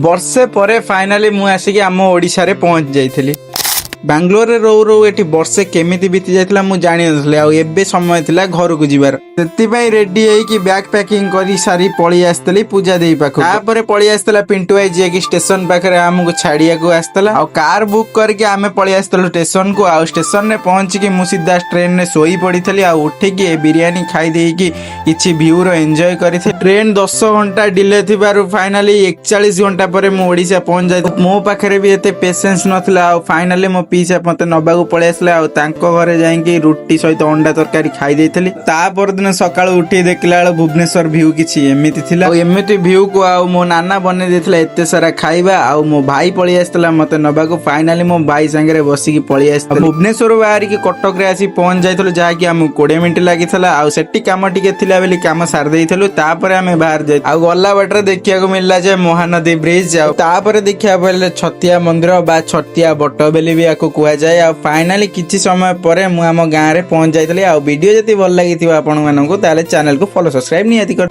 ବର୍ଷେ ପରେ ଫାଇନାଲି ମୁଁ ଆସିକି ଆମ ଓଡ଼ିଶାରେ ପହଞ୍ଚି ଯାଇଥିଲି। ବାଙ୍ଗାଲୋରରେ ରହୁ ରହୁ ଏଠି ବର୍ଷେ କେମିତି ବିତି ଯାଇଥିଲା, ମୁଁ ଜାଣିନଥିଲି। ଆଉ ଏବେ ସମୟ ଥିଲା ଘରକୁ ଯିବାର। ସେଥିପାଇଁ ରେଡି ହେଇକି ବ୍ୟାଗ୍ ପ୍ୟାକିଂ କରି ସାରି ପଳେଇ ଆସିଥିଲି ପୂଜା ଦେଇ ପାଖକୁ। ତାପରେ ପଳେଇ ଆସିଥିଲା ପିଣ୍ଟୁ ଭାଇ, ଯିଏକି ଷ୍ଟେସନ ପାଖରେ ଆମକୁ ଛାଡିବାକୁ ଆସିଥିଲା। ଆଉ କାର ବୁକ୍ କରିକି ଆମେ ପଳେଇ ଆସିଥିଲୁ ଷ୍ଟେସନକୁ। ଆଉ ଷ୍ଟେସନରେ ପହଞ୍ଚିକି ମୁଁ ସିଧା ଟ୍ରେନରେ ଶୋଇ ପଡିଥିଲି। ଆଉ ଉଠିକି ଏ ବିରିୟାନୀ ଖାଇ ଦେଇକି କିଛି ଭ୍ୟୁର ଏନ୍ଜୟ କରିଥିଲି। ଟ୍ରେନ 10 ଘଣ୍ଟା ଡିଲେ ଥିବାରୁ ଫାଇନାଲି 41 ଘଣ୍ଟା ପରେ ମୁଁ ଓଡ଼ିଶା ପହଞ୍ଚି ଯାଇଥିଲି। ମୋ ପାଖରେ ବି ଏତେ ପେସେନ୍ସ ନଥିଲା। ଆଉ ଫାଇନାଲି ମୋ ପିଇସା ମତେ ନବାକୁ ପଳେଇ ଆସିଲେ। ଆଉ ତାଙ୍କ ଘରେ ଯାଇକି ରୁଟି ସହିତ ଅଣ୍ଡା ତରକାରୀ ଖାଇ ଦେଇଥିଲି। ତା ପରଦିନ ସକାଳୁ ଉଠି ଦେଖିଲା ବେଳକୁ ଭୁବନେଶ୍ୱର ଭ୍ୟୁ କିଛି ଏମିତି ଥିଲା। ଆଉ ଏମିତି ଭ୍ୟୁକୁ ଆଉ ମୋ ନାନା ବନେଇ ଦେଇଥିଲା ଏତେ ସାରା ଖାଇବା। ଆଉ ମୋ ଭାଇ ପଳେଇ ଆସିଥିଲା ମତେ ନବାକୁ। ଫାଇନାଲି ମୋ ଭାଇ ସାଙ୍ଗରେ ବସିକି ପଳେଇ ଆସିଥିଲି। ଭୁବନେଶ୍ୱର ବାହାରିକି କଟକରେ ଆସି ପହଞ୍ଚି ଯାଇଥିଲୁ, ଯାହାକି ଆମକୁ 20 ମିନିଟ୍ ଲାଗିଥିଲା। ଆଉ ସେଠି କାମ ଟିକେ ଥିଲା ବୋଲି କାମ ସାରି ଦେଇଥିଲୁ। ତାପରେ ଆମେ ବାହାରି ଯାଇ ଆଉ ଗଲା ବାଟରେ ଦେଖିବାକୁ ମିଳିଲା ଯେ ମହାନଦୀ ବ୍ରିଜ। ଆଉ ତାପରେ ଦେଖିବାକୁ ମିଳିଲା ଛତିଆ ମନ୍ଦିର ବା ଛତିଆ ବଟ ବୋଲି ବି ୟାକୁ କୁହାଯାଏ। ଆଉ ଫାଇନାଲି କିଛି ସମୟ ପରେ ମୁଁ ଆମ ଗାଁରେ ପହଞ୍ଚି ଯାଇଥିଲି। ଆଉ ଭିଡିଓ ଯଦି ଭଲ ଲାଗିଥିବ ଆପଣମାନଙ୍କୁ, ତାହେଲେ ଚ୍ୟାନେଲକୁ ଫଲୋ, ସବସ୍କ୍ରାଇବ ନିହାତି କରି